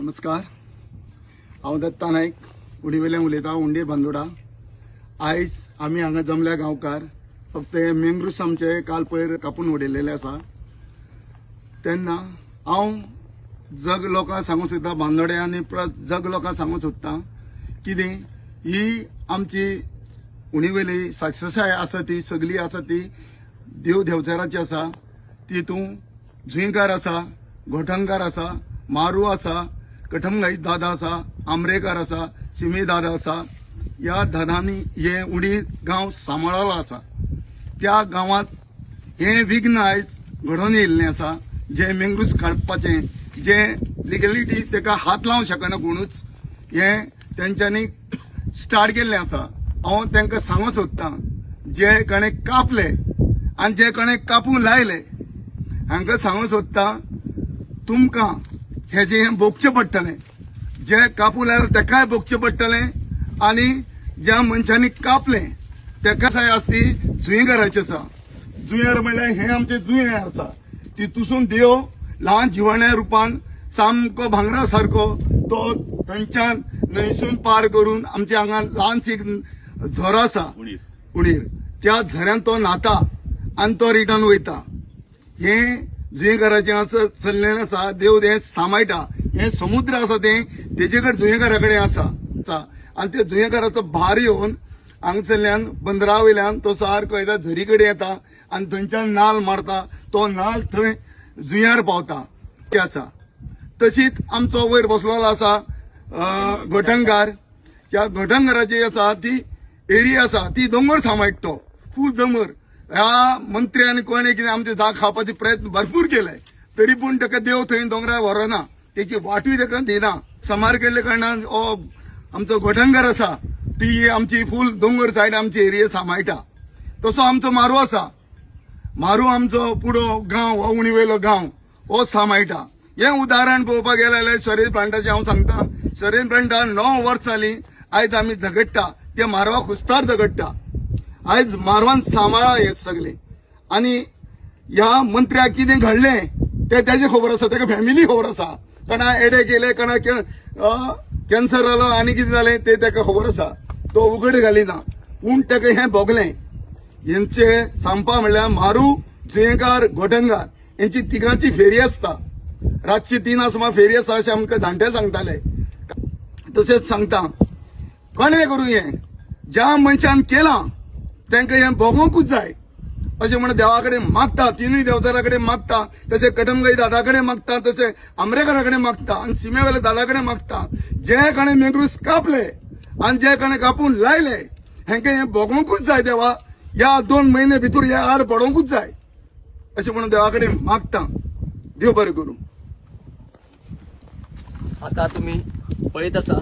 नमस्कार, हांव दत्ता नायक, उणीवेल्यान उलयतां, उंडे बांदोडा. आयज आमी हांगा जमल्या गांवकार फक्त हे मेंग्रूस आमचे काल पयर कापून उडयलेले आसा. तेन्ना हांव जग लोकांक सांगूंक सोदता, बांदोड्या आनी प्लस जग लोकांक सांगूंक सोदता कितें ही आमची उणीवेली सक्सेसाय आसा, ती सगळी आसा ती देव देवचाराची आसा. तितून जुंयकार आसा, गोठणकार आसा, मारू आसा, कठमगाई दादा आसा, आमरेकार आसा, सिमी दादा आसा. ह्या दादांनी हे उणी गांव सांबाळलो आसा. त्या गांवांत हें विघ्न आयज घडोवन येयल्लें आसा, जें मेंग्रूस काडपाचें जें लिगलिटी ताका हात लावंक शकना कोणूच, हें तेंच्यांनी स्टार्ट केल्लें आसा. हांव तांकां सांगूंक सोदतां, जे कोणें कापले आनी जे कोणें कापूंक लायले हांकां सांगूंक सोदता, तुमकां हेजें हें भोगचें पडटलें. जे कापूं लायले तेकाय भोगचें पडटलें आनी ज्या मनशांनी कापलें तेका आसा ती जुंयेघराची आसा. जुंयेर म्हणल्यार हें आमचें जुंये आसा, तितूसून देव ल्हान जिवाण्या रुपान सामको भांगरा सारको तो थंयच्यान न्हंयसून पार करून आमच्या हांगा ल्हानशी एक झरो आसा उणीर, त्या झऱ्यान तो न्हाता आनी तो रिटर्न वयता. हें जुंयेघराचें आसा चल्लेलें आसा. देव हें सांबाळटा. हें समुद्र आसा तें तेजे कडेन जुंयेघरा कडेन आसा आनी त्या जुंयेघराचो भार येवन हांगसरल्यान बंदरा वयल्यान तो सारको येता, झरी कडेन येता आनी थंयच्यान नाल मारता, तो नाल थंय जुंयार पावता. ते आसा. तशीच आमचो वयर बसलेलो आसा घोटंगार. ह्या घोटंगाराची आसा ती एरिया आसा ती दोंगर सांबाळटा, तो फूल दोंगर. ह्या मंत्री आनी कोणें कितें आमचे जाग खावपाचे प्रयत्न भरपूर केले, तरी पूण ताका देव थंय दोंगरार व्हरना, तेची वाटूय ताका दिना. समार केल्ले कारणान हो आमचो घोटंगार आसा ती आमची फूल दोंगर सायड आमची एरिया सांबाळटा. तसो आमचो मारू आसा, मारू आमचो पुडो गांव हो उणीवयलो गांव हो सांबाळटा. हें उदाहरण पळोवपाक गेलें जाल्यार शरीर प्लांटाचें हांव सांगता. शरीर प्लांटान 9 वर्सां जालीं आयज आमी झगडटा, ते मारवा खुस्तार झगडटा. आयज मारवान सांबाळा हें सगळें. आनी ह्या मंत्र्याक कितें घडलें तें तेजें खबर आसा, तेका फॅमिली खबर आसा. कोणा एडे केले, कोणा कॅन्सर जालो आनी कितें जालें तें तेका खबर आसा, तो उगड घालिना. पूण तेका हें भोगलें. हेंचे सांगपा म्हणल्यार मारू, जुंयेकार, गोठणकार हेंची तिगांची फेरी आसता. रातची 3 सुमार फेरी आसता अशें आमकां जाणटे सांगताले. तशेंच सांगता कोणें करूं हें, ज्या मनशान केलां तांकां हें भोगोंकूच जाय अशें म्हणून देवा कडेन मागता, तिनूय देवचारा कडेन मागता, तशें कटमगाई दादा कडेन मागता, तशें आमरेकारा कडेन मागता आनी सिमेवेल्या दादा कडेन मागता. जे कोणें मेंग्रूस कापले आनी जे कोणें कापून लायले हेंकां हें भोगोंकूच जाय देवा, ह्या 2 म्हयने भितर हे आड पडोवंकूच जाय अशें म्हणून देवा कडेन मागता. देव बरें करूं. आता तुम्ही पळयत आसा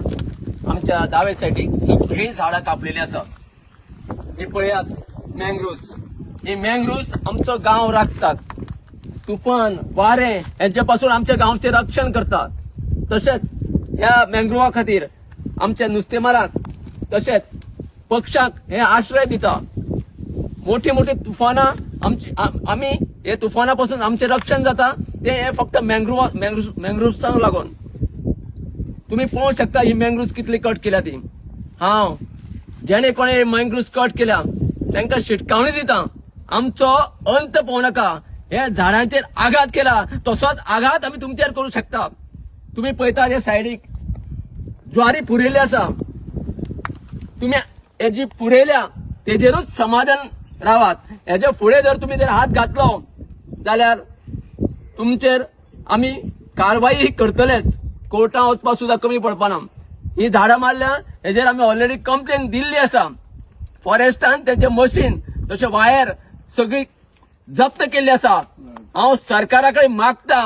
आमच्या दावे सायडीक सगळीं झाडां कापलेली आसा. ही पळयात मँग्रोव्स, ही मँग्रोव्स आमचो गांव राखतात. तुफान वारें हेंचे पासून आमच्या गांवचें रक्षण करतात. तशेंच ह्या मँग्रोवा खातीर आमच्या नुस्तेमाराक तशेंच पक्षांक हे आश्रय दिता. मोठी मोठी तुफानां आमची आमी हे तुफाना पासून आमचें रक्षण जाता तें हे फक्त मँग्रोव्सांक लागून. तुम्ही पळोवंक शकता ही मँग्रोव्स कितली कट केल्या ती. हांव जेणे कोणे मँग्रोव्स कट केल्या तांकां शिटकावणी दिता, आमचो अंत पळोवं नाका. हे झाडांचेर आघात केला तसोच आघात आमी तुमचेर करूं शकता. तुमी पळयता हे सायडीक ज्वारी पुरयल्ली आसा, तुमी हे जी पुरयल्या तेजेरूच समाधान रावात. हेजे फुडें जर तुमी जर हात घातलो जाल्यार तुमचेर आमी कारवाई करतलेच. कोर्टां वचपाक सुद्दां कमी पडपाना. ही झाडां मारल्या हेजेर आमी ऑलरेडी कंप्लेन दिल्ली आसा. फॉरेस्टान तेंचे मशीन तशें वायर सगळी जप्त केल्ली आसा. हांव सरकारा कडेन मागता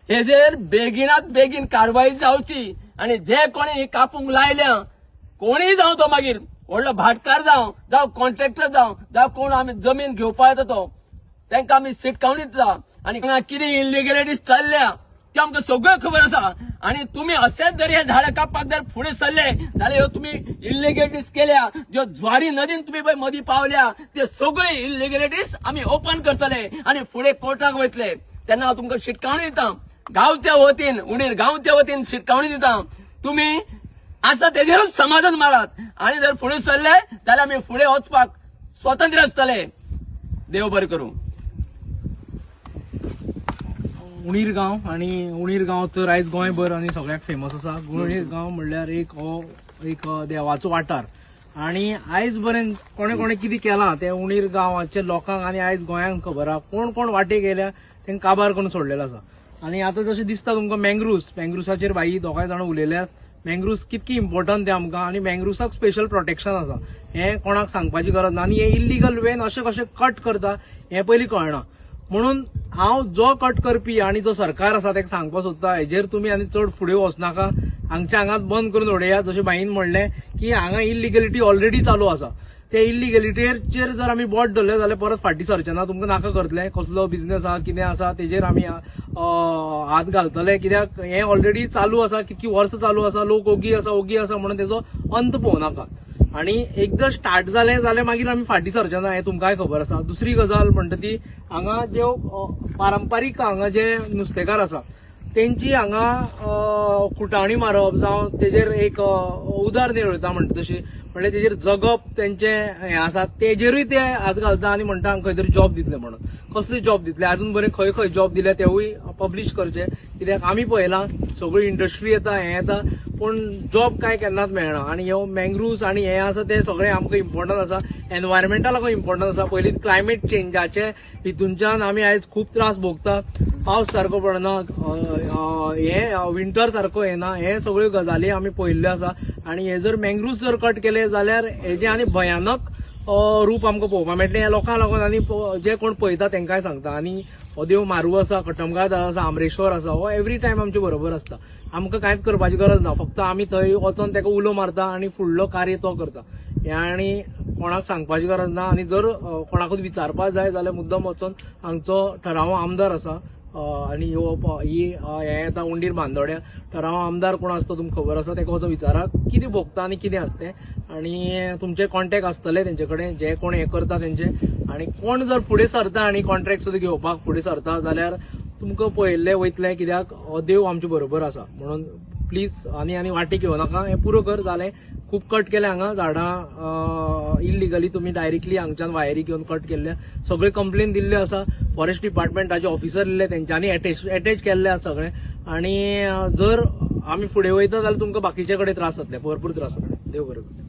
हेजेर बेगिनात बेगीन कारवाई जावची आनी जे कोणी ही कापूंक लायल्या कोणीय जावं तो मागीर व्हडलो भाटकार जावं, जावं कॉन्ट्रॅक्टर जावं, जावं कोण आमी जमीन घेवपा येता तो, तांकां आमी शिटकावणी दिता. आनी कितें इलिगलिटीज चल्ल्या त्यो आमकां सगळ्यो खबर आसा. आनी तुमी अशेंच जर हे झाडां कापपाक जर फुडें सरले जाल्यार ह्यो तुमी इलिगलिटीज केल्या, ज्यो ज्वारी नदीन तुमी पळय मदीं पावल्या ते सगळे इलिगलिटीज आमी ओपन करतले आनी फुडें कोर्टाक वयतले. तेन्ना हांव तुमकां शिटकावणी दिता. गांवच्या वतीन, उणीर गांवच्या वतीन शिटकावणी दिता, तुमी आसा तेजेरूच समाधान मारात आणि जर फुडें सरले जाल्यार आमी फुडें वचपाक स्वतंत्र आसतले. देव बरें करूं. उणीर गांव, आणि उणीर गांव तर आयज गोंयभर आनी सगळ्याक फेमस आसा. उणीर गांव म्हणल्यार एक हो एक देवाचो वाठार आणि आयज पर्यंत कोणे कोणे कितें केलां तें उणीर गांवाच्या लोकांक आनी आयज गोंयांक खबर आहा. कोण कोण वाटेक गेल्या तेंकां काबार करून सोडलेलो आसा. आनी आतां जशें दिसता तुमकां मँग्रुव्स, मँग्रुव्साचेर भाई दोगांय जाणां उलयल्यात. मँग्रुव्स कितकी इम्पॉर्टंट ते आमकां आनी मँग्रुव्साक स्पेशल प्रोटेक्शन आसा हें कोणाक सांगपाची गरज ना. आनी हे इल्लिगल वेन अशें कशें कट करता हें पयलीं कळना. म्हणून हांव जो कट करपी आनी जो सरकार आसा तेका सांगपाक सोदता, हेजेर तुमी आनी चड फुडें वचनाका, हांगच्या हांगात बंद करून उडयात. जशें भाईन म्हणलें की हांगा इल्लिगलिटी ऑलरेडी चालू आसा, ते इल्लिगलिटीचेर जर आमी बोट धरले जाल्यार परत फाटीं सरचे ना, तुमकां नाका करतले. कसलो बिझनेस आहा कितें आसा तेजेर आमी हात घालतले, कित्याक हें ऑलरेडी चालू आसा, कितकी वर्सां चालू आसा, लोक ओगी आसा ओगी आसा म्हणून तेजो अंत पळोवनाका. आनी एकदां स्टार्ट जालें जाल्यार मागीर आमी फाटीं सरचे ना हें तुमकांय खबर आसा. दुसरी गजाल म्हणटा ती हांगा ज्यो पारंपारीक हांगा जे नुस्तेकार आसा तेंची हांगा खुटाणी मारप जावं तेजेर एक उदार निर्वळटा म्हणटा तशी, म्हणल्यार तेजेर जगप तेंचें हें आसा तेजेरूय ते हात घालता आनी म्हणटा हांकां खंय तरी जॉब दितले म्हणून. कसली जॉब दितले? आजून बरें खंय खंय जॉब दिल्या तेवूय पब्लीश करचे, कित्याक आमी पळयलां सगळी इंडस्ट्री येता हें येता पूण जॉब कांय केन्नाच मेळना. आनी ह्यो मँग्रुव्स आनी हें आसा तें सगळें आमकां इम्पॉर्टंट आसा, एनवायरमेंटाक इम्पॉर्टंट आसा. पयलीं क्लायमेट चेंजाचे हितूनच्यान आमी आयज खूब त्रास भोगता, पावस सारको पडना, हे विंटर सारको येना, हे सगळ्यो गजाली आमी पळयल्ल्यो आसा. आनी हे जर मँग्रुव्स जर कट केले जाल्यार हेजे आनी भयानक रूप आमकां पळोवपाक मेळटलें. ह्या लोकांक लागून आनी जे कोण पळयता तेंकांय सांगता. आनी हो देव म्हारू आसा, कटमगाळ दादा आसा, आमरेश्वर आसा, हो एवरी टायम आमचे बरोबर आसता. आमकां कांयच करपाची गरज ना, फक्त आमी थंय वचोन तेका उलो मारता आनी फुडलो कार्य तो करता. हें आनी कोणाक सांगपाची गरज ना. आनी जर कोणाकूच विचारपाक जाय जाल्यार मुद्दम वचोन हांगचो ठराव आमदार आसा आनी ह्यो ही हें येता उंडीर बांदोड्या ठराव आमदार कोण आसता तुमकां खबर आसा, तेका वचोन विचारा कितें भोगता आनी कितें आसता तें. आनी तुमचे कॉन्टेक्ट आसतले तेंचे कडेन जे कोण हें करता तेंचे. आनी कोण जर फुडें सरता आनी कॉन्ट्रॅक्ट सुद्दां घेवपाक फुडें सरता जाल्यार तुमकां पळयल्लें वयतलें, कित्याक हो देव आमचे बरोबर आसा. म्हणून प्लीज आनी आनी वाटेक येवं नाका, हें पुरो कर जालें. खूब कट केलें हांगा झाडां इल्लिगली, तुमी डायरेक्टली हांगच्यान वायरी घेवन कट केल्ले, सगळे कंप्लेन दिल्ले आसा. फॉरेस्ट डिपार्टमेंटाचे ऑफिसर इल्ले तेंच्यांनी एटॅच केल्ले आसा सगळें. आनी जर आमी फुडें वयता जाल्यार तुमकां बाकीचे कडेन त्रास जातले, भरपूर त्रास जातले. देव बरें करूं.